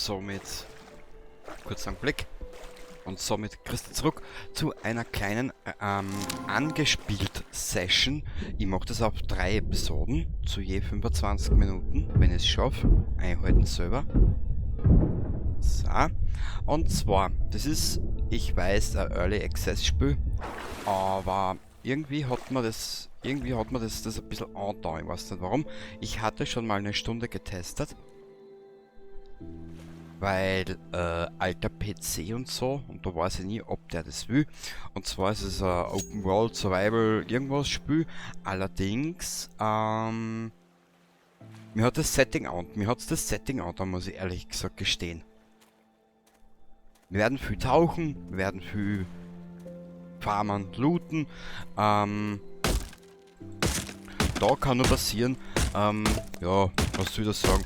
somit, kurz einen Blick. Und somit Christi zurück zu einer kleinen angespielt Session. Ich mache das auf 3 Episoden zu je 25 Minuten, wenn ich es schaffe. Einhalten selber. So. Und zwar, das ist, ich weiß, ein Early Access Spiel, aber irgendwie hat man das, das ein bisschen angetan. Ich weiß nicht warum. Ich hatte schon mal eine Stunde getestet, weil alter PC und so, und da weiß ich nie, ob der das will. Und zwar ist es ein Open World Survival irgendwas Spiel. Allerdings, mir hat das Setting an, mir hat's das Setting an, da muss ich ehrlich gesagt gestehen. Wir werden viel tauchen, wir werden viel farmen, looten. Da kann nur passieren, ja, was soll ich das sagen?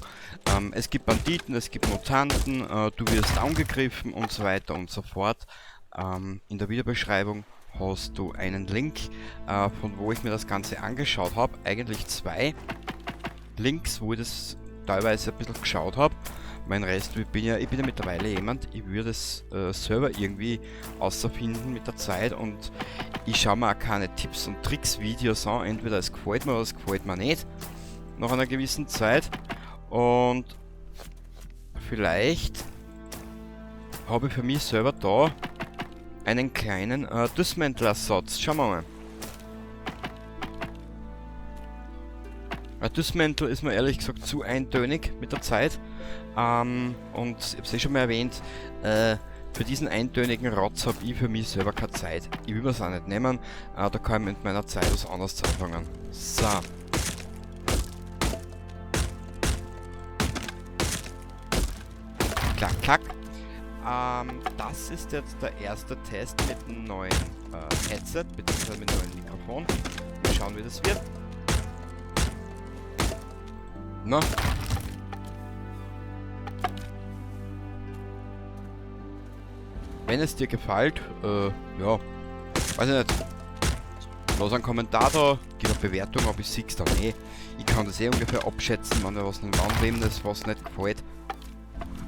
Es gibt Banditen, es gibt Mutanten, du wirst angegriffen und so weiter und so fort. In der Videobeschreibung hast du einen Link, von wo ich mir das Ganze angeschaut habe. Eigentlich 2 Links, wo ich das teilweise ein bisschen geschaut habe. Mein Rest, ich bin ja mittlerweile jemand, ich würde es selber irgendwie außerfinden mit der Zeit, und ich schaue mir auch keine Tipps und Tricks Videos an. Entweder es gefällt mir oder es gefällt mir nicht, nach einer gewissen Zeit. Und vielleicht habe ich für mich selber da einen kleinen Dysmantle-Ersatz. Schauen wir mal. Ein Dysmantle ist mir ehrlich gesagt zu eintönig mit der Zeit. Und ich hab's eh schon mal erwähnt, für diesen eintönigen Rotz hab ich für mich selber keine Zeit. Ich will mir's auch nicht nehmen, da kann ich mit meiner Zeit was anderes anfangen. So. Klack, klack. Das ist jetzt der erste Test mit dem neuen Headset, beziehungsweise mit dem neuen Mikrofon. Mal schauen, wie das wird. Na? Wenn es dir gefällt, ja, weiß ich nicht, lass einen Kommentar da, gib eine Bewertung, ob ich sieh's dann eh. Ich kann das eh ungefähr abschätzen, wenn da was nicht, wann wem das was nicht gefällt.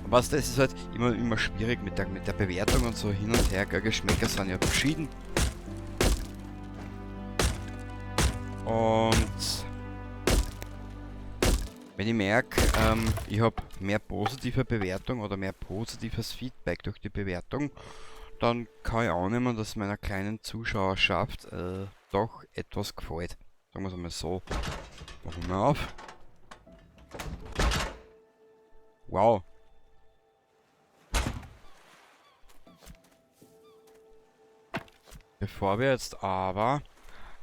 Und was, das ist halt immer schwierig mit der Bewertung und so hin und her, gell? Geschmäcker sind ja verschieden. Und wenn ich merke, ich hab mehr positive Bewertung oder mehr positives Feedback durch die Bewertung, dann kann ich annehmen, dass meiner kleinen Zuschauerschaft doch etwas gefällt. Sagen wir's einmal so. Machen wir auf. Wow. Bevor wir jetzt aber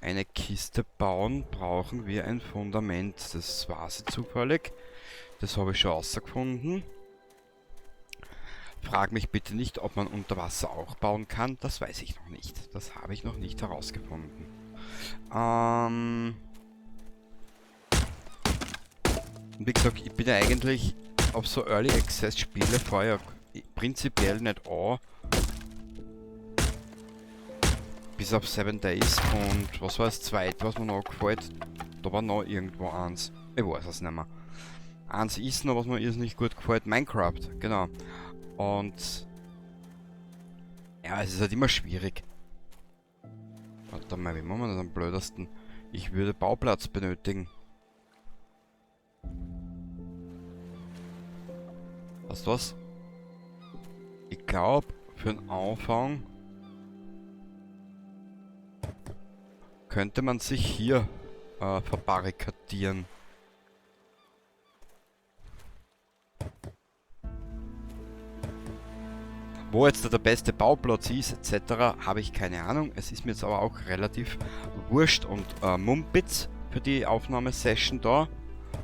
eine Kiste bauen, brauchen wir ein Fundament. Das weiß ich zufällig. Das habe ich schon rausgefunden. Frag mich bitte nicht, ob man unter Wasser auch bauen kann. Das weiß ich noch nicht. Das habe ich noch nicht herausgefunden. Wie gesagt, ich bin ja eigentlich auf so Early Access Spiele vorher prinzipiell nicht an. Bis auf 7 Days und was war das zweite, was mir noch gefällt? Da war noch irgendwo eins. Ich weiß es nicht mehr. Eins ist noch, was mir irrsinnig gut gefällt. Minecraft, genau. Und ja, es ist halt immer schwierig. Warte mal, wie machen wir das am blödesten? Ich würde Bauplatz benötigen. Weißt du was? Ich glaub, für den Anfang könnte man sich hier verbarrikadieren. Wo jetzt der beste Bauplatz ist, et cetera, habe ich keine Ahnung. Es ist mir jetzt aber auch relativ wurscht und Mumpitz für die Aufnahmesession da.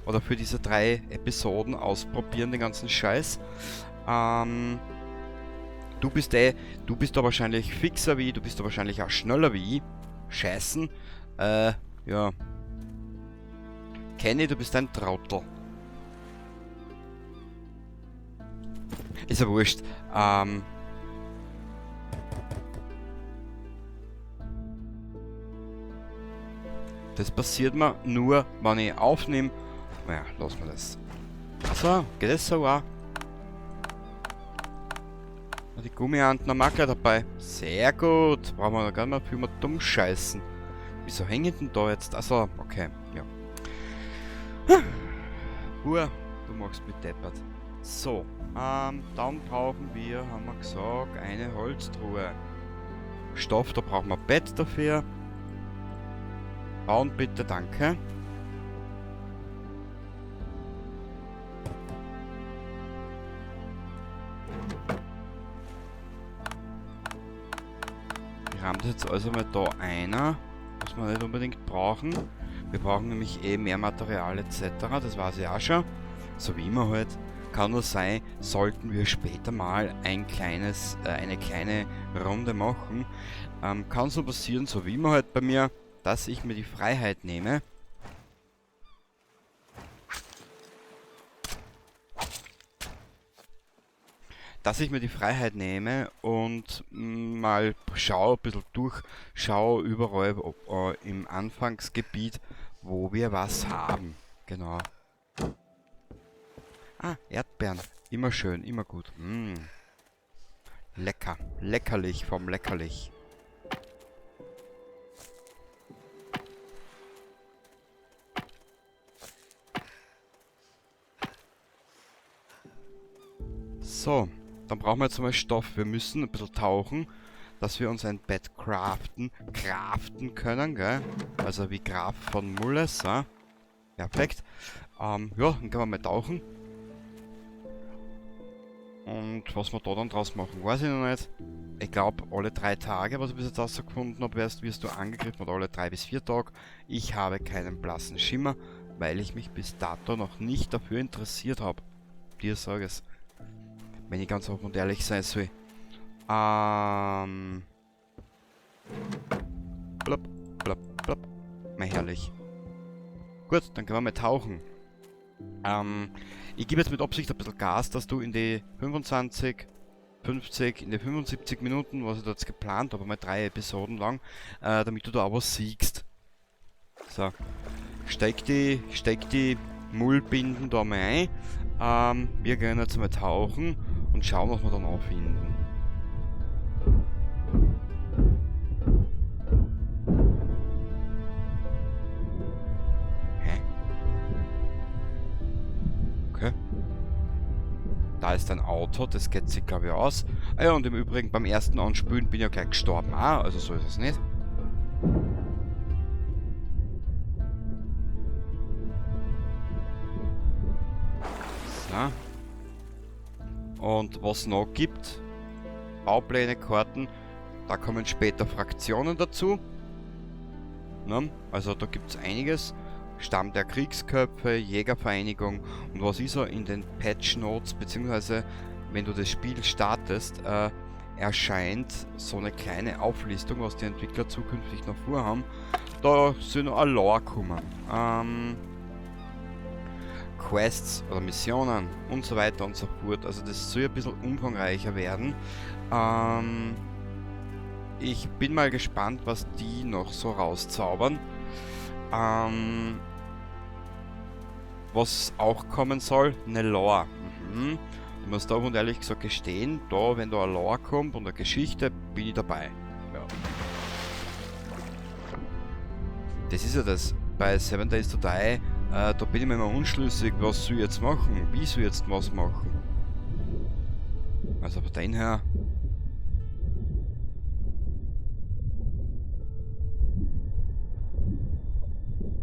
Oder für diese 3 Episoden ausprobieren, den ganzen Scheiß. Du bist da wahrscheinlich fixer wie ich, du bist da wahrscheinlich auch schneller wie ich. Scheißen. Ja. Kenny, du bist ein Trottel. Ist ja wurscht. Das passiert mir nur, wenn ich aufnehme. Naja, lass mal das. Achso, geht das so auch? Die Gummianten haben auch gleich dabei. Sehr gut. Brauchen wir gar nicht mehr viel mehr dumm scheißen. Wieso hängen denn da jetzt? Achso, okay. Ja. Hur, du machst mit deppert. So, dann brauchen wir, haben wir gesagt, eine Holztruhe. Stoff, da brauchen wir Bett dafür. Bauen bitte, danke. Ich rahm das jetzt also mal da einer, was wir nicht unbedingt brauchen. Wir brauchen nämlich eh mehr Material et cetera, das weiß ich auch schon. So wie immer halt. Kann nur sein, sollten wir später mal eine kleine Runde machen. Kann so passieren, so wie immer halt bei mir, dass ich mir die Freiheit nehme. Dass ich mir die Freiheit nehme und mal schau, ein bisschen durchschau überall, ob im Anfangsgebiet, wo wir was haben. Genau. Ah, Erdbeeren. Immer schön, immer gut. Lecker. Leckerlich vom Leckerlich. So, dann brauchen wir jetzt mal Stoff. Wir müssen ein bisschen tauchen, dass wir uns ein Bett craften können, gell? Also wie Graf von Mulles, ja? Perfekt. Ja, dann können wir mal tauchen. Und was wir da dann draus machen, weiß ich noch nicht. Ich glaub, alle 3 Tage, was ich bis jetzt rausgefunden hab, wirst du angegriffen, oder alle 3 bis 4 Tage. Ich habe keinen blassen Schimmer, weil ich mich bis dato noch nicht dafür interessiert hab. Dir sag es. Wenn ich ganz offen und ehrlich sein soll. Blub, blub, blub. Mal herrlich. Gut, dann können wir mal tauchen. Ich gebe jetzt mit Absicht ein bisschen Gas, dass du in die 25, 50, in die 75 Minuten, was ich da jetzt geplant habe, mal 3 Episoden lang, damit du da auch was siehst. So. Steck die Mullbinden da mal ein. Wir gehen jetzt mal tauchen und schauen, was wir dann auch finden. Hä? Okay. Da ist ein Auto, das geht sich glaub ich aus. Ah ja, und im Übrigen beim ersten Anspülen bin ich ja gleich gestorben. Ah, also so ist es nicht. So. Und was noch gibt, Baupläne, Karten, da kommen später Fraktionen dazu. Ne? Also da gibt's einiges. Stamm der Kriegsköpfe, Jägervereinigung und was ist so in den Patch Notes, beziehungsweise wenn du das Spiel startest, erscheint so eine kleine Auflistung, was die Entwickler zukünftig noch vorhaben. Da sind noch ein Lore gekommen. Quests oder Missionen und so weiter und so fort. Also das soll ein bisschen umfangreicher werden. Ich bin mal gespannt, was die noch so rauszaubern. Was auch kommen soll, eine Lore. Ich muss da und ehrlich gesagt gestehen, da, wenn da eine Lore kommt und eine Geschichte, bin ich dabei. Ja. Das ist ja das. Bei 7 Days to Die, da bin ich mir immer unschlüssig, was soll ich jetzt machen, wie soll ich jetzt was machen. Also von dem her...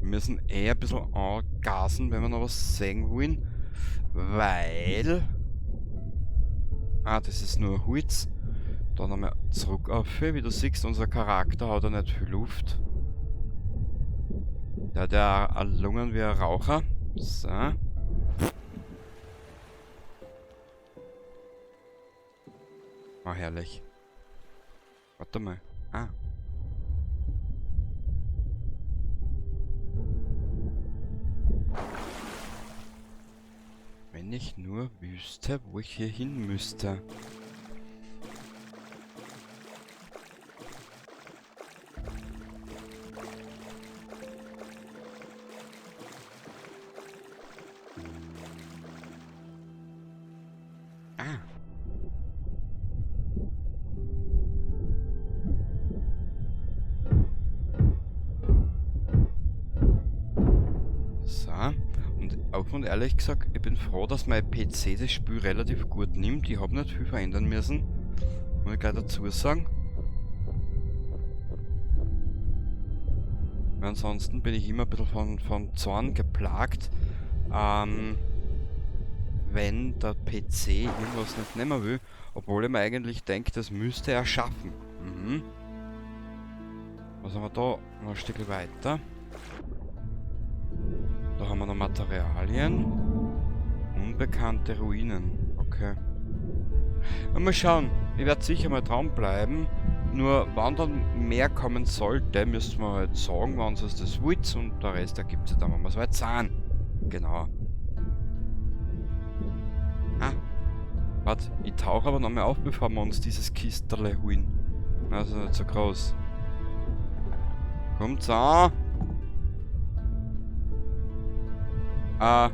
Wir müssen eher ein bisschen angasen, wenn wir noch was sehen wollen, weil... Ah, das ist nur Holz. Dann nochmal zurück auf. Wie du siehst, unser Charakter hat ja nicht viel Luft. Der hat ja auch Lungen wie ein Raucher. So. Ah, herrlich. Warte mal. Ah. Wenn ich nur wüsste, wo ich hier hin müsste. Ah. offen und ehrlich gesagt, ich bin froh, dass mein PC das Spiel relativ gut nimmt. Ich habe nicht viel verändern müssen, muss ich gleich dazu sagen. Weil ansonsten bin ich immer ein bisschen von Zorn geplagt, wenn der PC irgendwas nicht nehmen will, obwohl ich mir eigentlich denke, das müsste er schaffen. Mhm. Was haben wir da? Noch ein Stück weiter. Da haben wir noch Materialien. Unbekannte Ruinen. Okay. Mal schauen. Ich werde sicher mal dranbleiben. Nur, wann dann mehr kommen sollte, müssen wir halt sagen, wann es das wollt und der Rest ergibt sich dann, wenn wir es weit sind. Genau. Ah. Warte, ich tauche aber noch mal auf, bevor wir uns dieses Kisterle holen. Also nicht so groß. Kommt's an! Ah.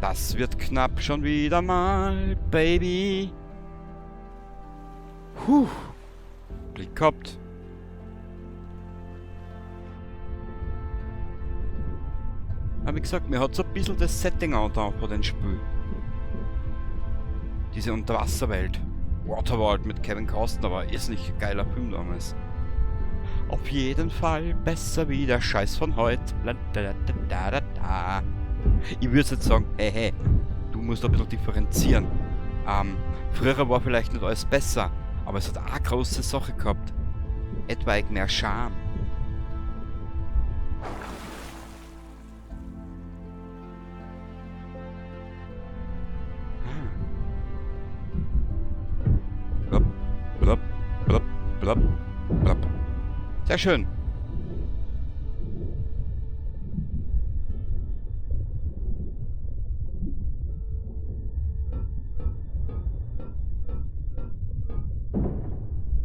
Das wird knapp schon wieder mal, Baby. Puh. Glück gehabt. Aber wie gesagt, mir hat so ein bisschen das Setting angetan von dem Spiel. Diese Unterwasserwelt. Waterworld mit Kevin Costner war irrsinnig geiler Film damals. Auf jeden Fall besser wie der Scheiß von heute. La, da, da, da, da, da. Ich würde jetzt sagen, hey, hey, du musst ein bisschen differenzieren. Früher war vielleicht nicht alles besser, aber es hat auch eine große Sache gehabt. Etwaig mehr Charme. Blub, blub, blub, blub, blub. Sehr schön.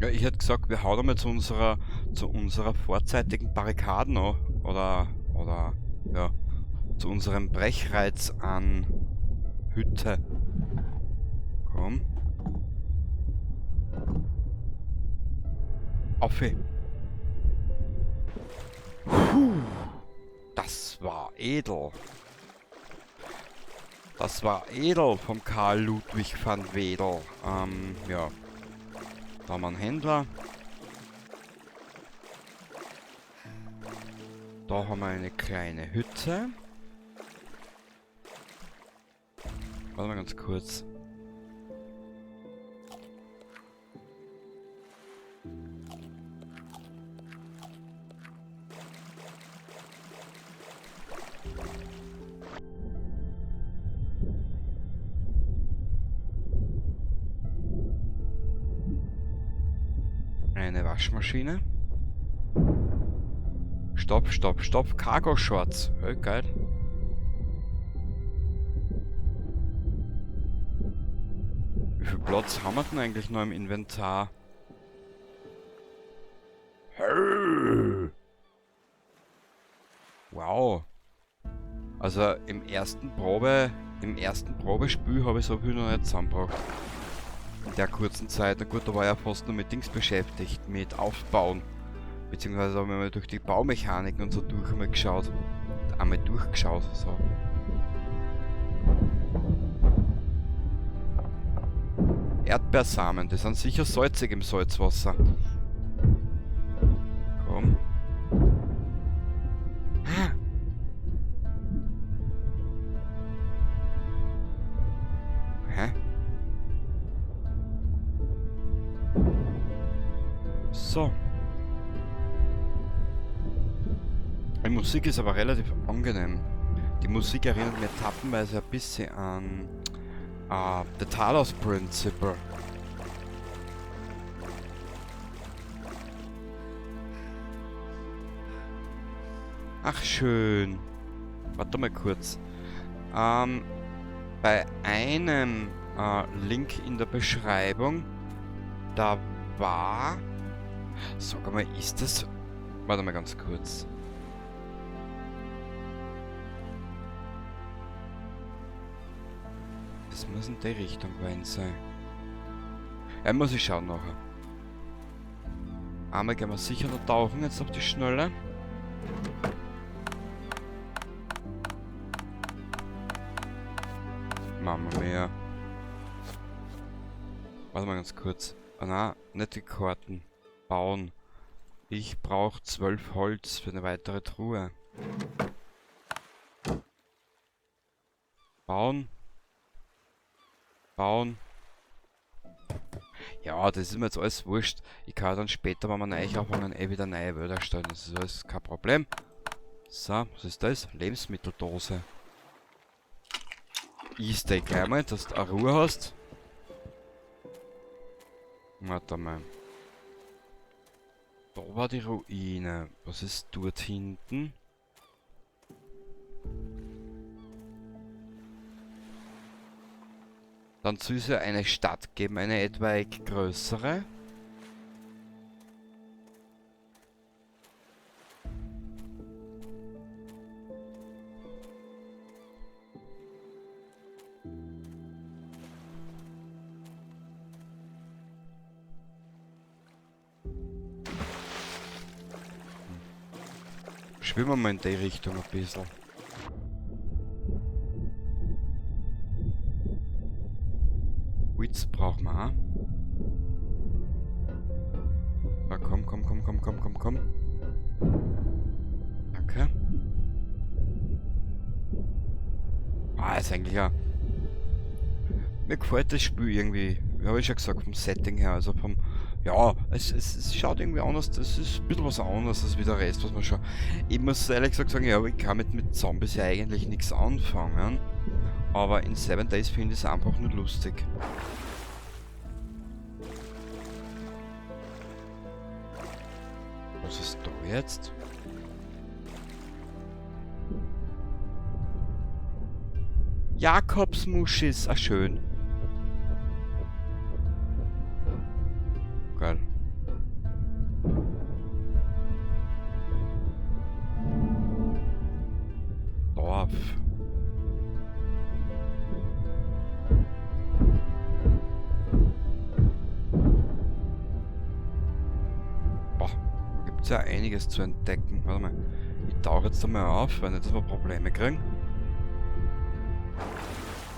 Ja, ich hätte gesagt, wir hauen einmal zu unserer vorzeitigen Barrikaden noch, oder ja, zu unserem Brechreiz an Hütte. Komm. Auf. Puh, das war edel. Das war edel vom Karl Ludwig van Wedel. Ja. Da haben wir einen Händler. Da haben wir eine kleine Hütte. Warte mal ganz kurz. Eine Waschmaschine. Stopp, stopp, stopp. Cargo Shorts. Hey, geil. Wie viel Platz haben wir denn eigentlich noch im Inventar? Hey. Wow. Also im ersten Probespiel habe ich so viel noch nicht zusammengebracht. In der kurzen Zeit, na gut, da war ich ja fast nur mit Dings beschäftigt, mit Aufbauen. Beziehungsweise haben wir mal durch die Baumechaniken und so durch einmal geschaut. Einmal durchgeschaut, so. Erdbeersamen, die sind sicher salzig im Salzwasser. Komm. Ah. Hä? So. Die Musik ist aber relativ angenehm. Die Musik erinnert mir etappenweise ein bisschen an The Talos Principle. Ach schön. Warte mal kurz. Bei einem Link in der Beschreibung, da war... Sag mal, ist das... Warte mal ganz kurz. Das muss in die Richtung gewesen sein. Ja, muss ich schauen nachher. Einmal gehen wir sicher noch tauchen, jetzt auf die Schnelle. Brauchen wir mehr. Warte mal ganz kurz. Ah, nein, nicht die Karten. Bauen. Ich brauche 12 Holz für eine weitere Truhe. Bauen. Bauen. Ja, das ist mir jetzt alles wurscht. Ich kann dann später, wenn wir neu anfangen, eh wieder neue Wälder stellen. Das ist alles kein Problem. So, was ist das? Lebensmitteldose. Isst du gleich mal, dass du eine Ruhe hast. Warte mal. Da war die Ruine. Was ist dort hinten? Dann soll es ja eine Stadt geben, eine etwaig größere. Schwimmen wir mal in die Richtung ein bisschen. Holz brauchen wir auch. Na komm, komm, komm, komm, komm, komm, komm. Danke. Ah, ist eigentlich ja. Mir gefällt das Spiel irgendwie. Wie habe ich schon gesagt, vom Setting her, also vom. Ja, es schaut irgendwie anders, das ist ein bisschen was anderes als wie der Rest, was man schon. Ich muss ehrlich gesagt sagen, ja, ich kann mit Zombies ja eigentlich nichts anfangen. Aber in 7 Days finde ich es einfach nur lustig. Was ist da jetzt? Jakobsmuschis, ah schön. Geil. Dorf. Boah, da gibt's ja einiges zu entdecken. Warte mal, ich tauche jetzt einmal auf, weil nicht, dass wir Probleme kriegen.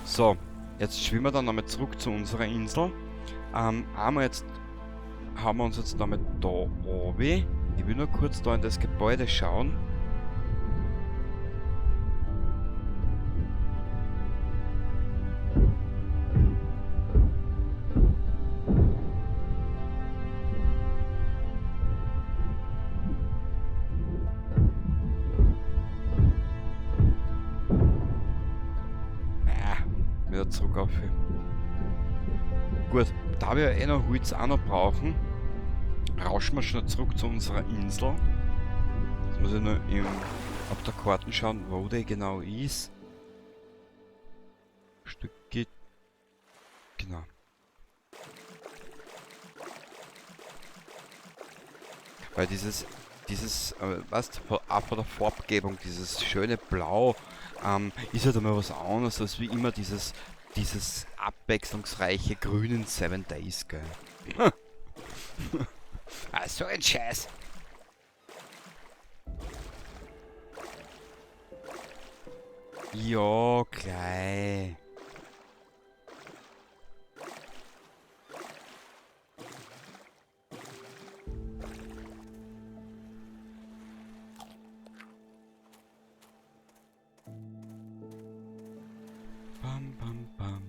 So, jetzt schwimmen wir dann nochmal zurück zu unserer Insel. Einmal jetzt haben wir uns jetzt damit da oben. Ich will nur kurz da in das Gebäude schauen. Wieder zurück auf. Gut, da wir eh noch Holz auch noch brauchen, rauschen wir schnell zurück zu unserer Insel. Jetzt muss ich nur auf der Karte schauen, wo die genau ist. Stück geht. Genau. Weil dieses, was, auch von der Farbgebung, dieses schöne Blau, ist halt einmal was anderes als wie immer dieses abwechslungsreiche grünen 7 Days, gell. Ah, so ein Scheiß. Ja, gleich. Bam, bam, bam.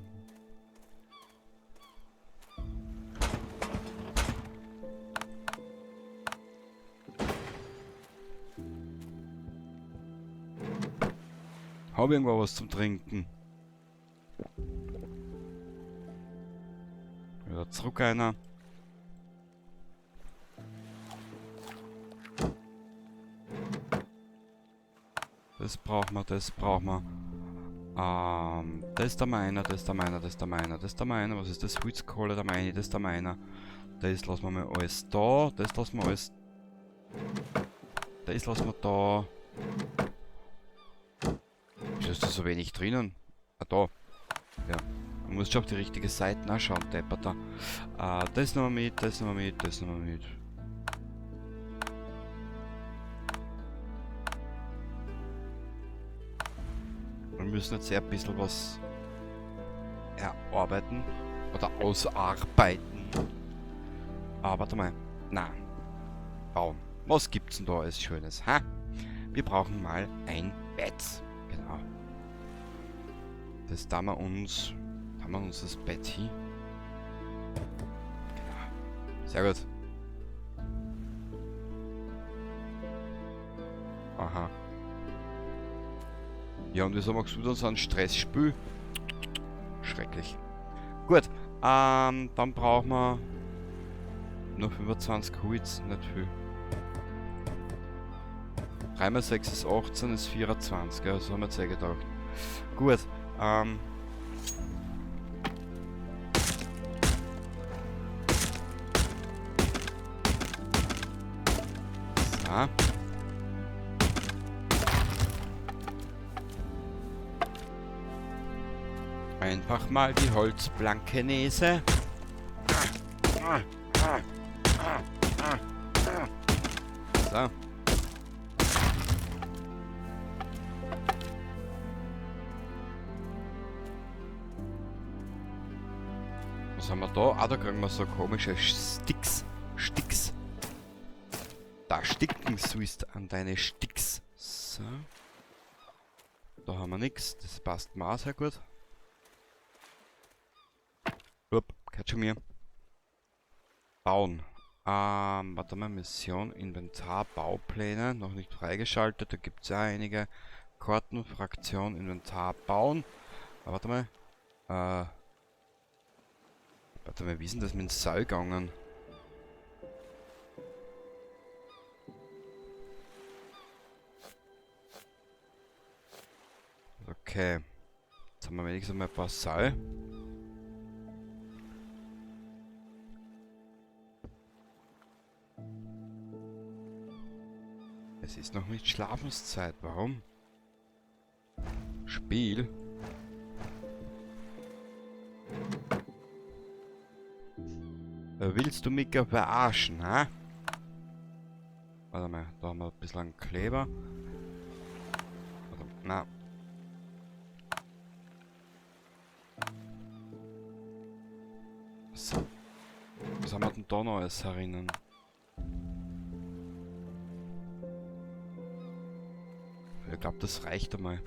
Hab irgendwo was zum Trinken. Wieder zurück einer. Das brauchen wir, das brauchen wir. Das ist da meiner, das ist da meiner, das ist da meiner, das ist da meiner. Was ist das? Holzkohle, da meine, das ist da meiner. Das lassen wir mal alles da. Das lassen wir alles. Das lassen wir da. Wieso ist da so wenig drinnen? Ah, da. Ja. Man muss schon auf die richtige Seite nachschauen, deppert da. Das nehmen wir mit, das nehmen wir mit, das nehmen wir mit. Wir müssen jetzt sehr ein bisschen was Ausarbeiten. Oder ausarbeiten. Ah, warte mal. Na. Bauen. Was gibt's denn da alles Schönes, ha? Wir brauchen mal ein Bett. Genau. Das da wir uns. Da haben wir uns das Bett hin. Genau. Sehr gut. Aha. Ja, und wieso machst du dann so ein Stressspül? Schrecklich. Gut, dann brauchen wir nur 25 Holz, nicht viel. 3 mal 6 ist 18, ist 24, ja, so haben wir jetzt eh gedacht. Gut, so. Einfach mal die Holzplankenese. So. Was haben wir da? Ah, da kriegen wir so komische Sticks. Sticks. Da sticken sollst an deine Sticks. So. Da haben wir nix. Das passt mir auch sehr gut. Upp, gehört schon mir. Bauen. Warte mal, Mission, Inventar, Baupläne, noch nicht freigeschaltet, da gibt's ja einige. Karten, Fraktion, Inventar, bauen. Ah, warte mal. Warte mal, wie ist denn das mit dem Seil gegangen? Okay. Jetzt haben wir wenigstens mal ein paar Seil. Es ist noch nicht Schlafenszeit. Warum? Spiel? Willst du mich verarschen, ha? Warte mal, da haben wir ein bisschen einen Kleber. Warte, na. So. Was haben wir denn da noch alles herinnen? Ich glaub, das reicht einmal.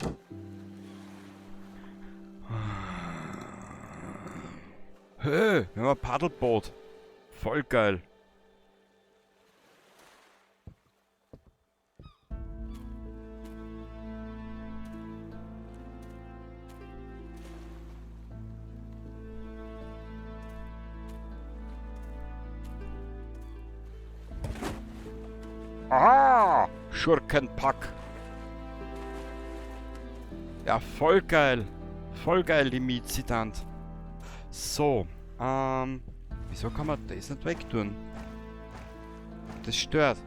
Hey, wir haben ein Paddelboot. Voll geil. Aha! Schurkenpack. Ja, voll geil. Voll geil, die Mietzitant. So, wieso kann man das nicht wegtun? Das stört.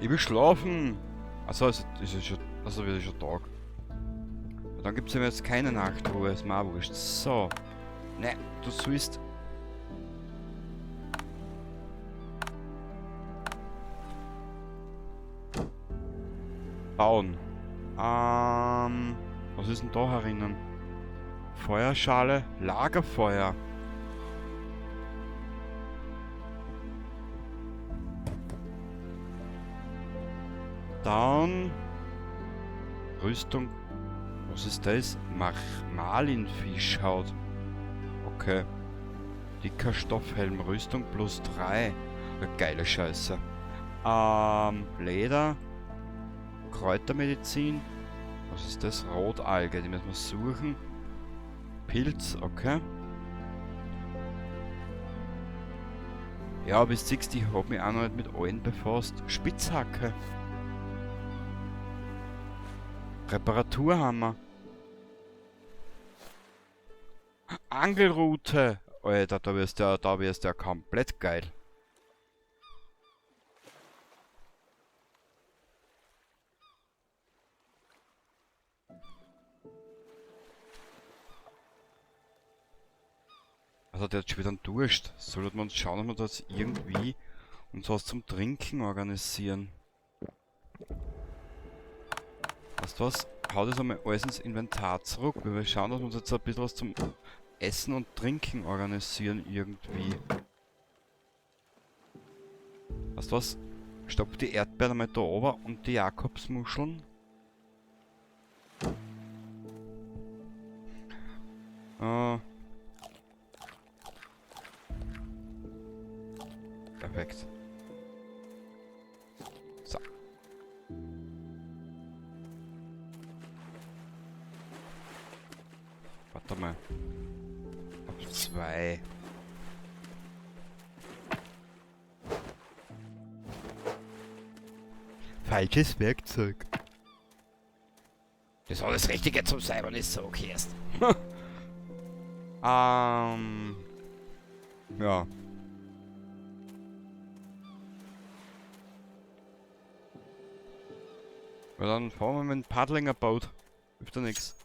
Ich will schlafen. Achso, es ist schon, also es ist schon Tag. Ja, dann gibt's ja jetzt keine Nachtruhe, ist mir auch wurscht. So. Ne, du sollst. Bauen. Was ist denn da herinnen? Feuerschale, Lagerfeuer. Dann Rüstung. Was ist das? Marlinfischhaut. Okay. Dicker Stoffhelm, Rüstung plus 3. Ja, geile Scheiße. Leder. Kräutermedizin. Was ist das? Rotalge, die müssen wir suchen. Pilz, okay. Ja, bis 60, ich hab mich auch noch nicht mit allen befasst. Spitzhacke. Reparaturhammer. Angelrute. Alter, da wirst du ja komplett geil. Also der hat schon wieder einen Durst. Sollten wir uns schauen, ob wir das irgendwie uns was zum Trinken organisieren. Weißt du was? Hau das einmal alles ins Inventar zurück. Wir schauen, dass wir uns jetzt ein bisschen was zum Essen und Trinken organisieren irgendwie. Weißt du was? Stopp die Erdbeeren einmal da oben und die Jakobsmuscheln. Perfekt. So. Warte mal. Auf 2. Falsches Werkzeug. Das war das Richtige zum Simon ist so okay erst. Ja. Ja, dann fahren wir mit dem Paddlinger Boot. Hilft ja nix.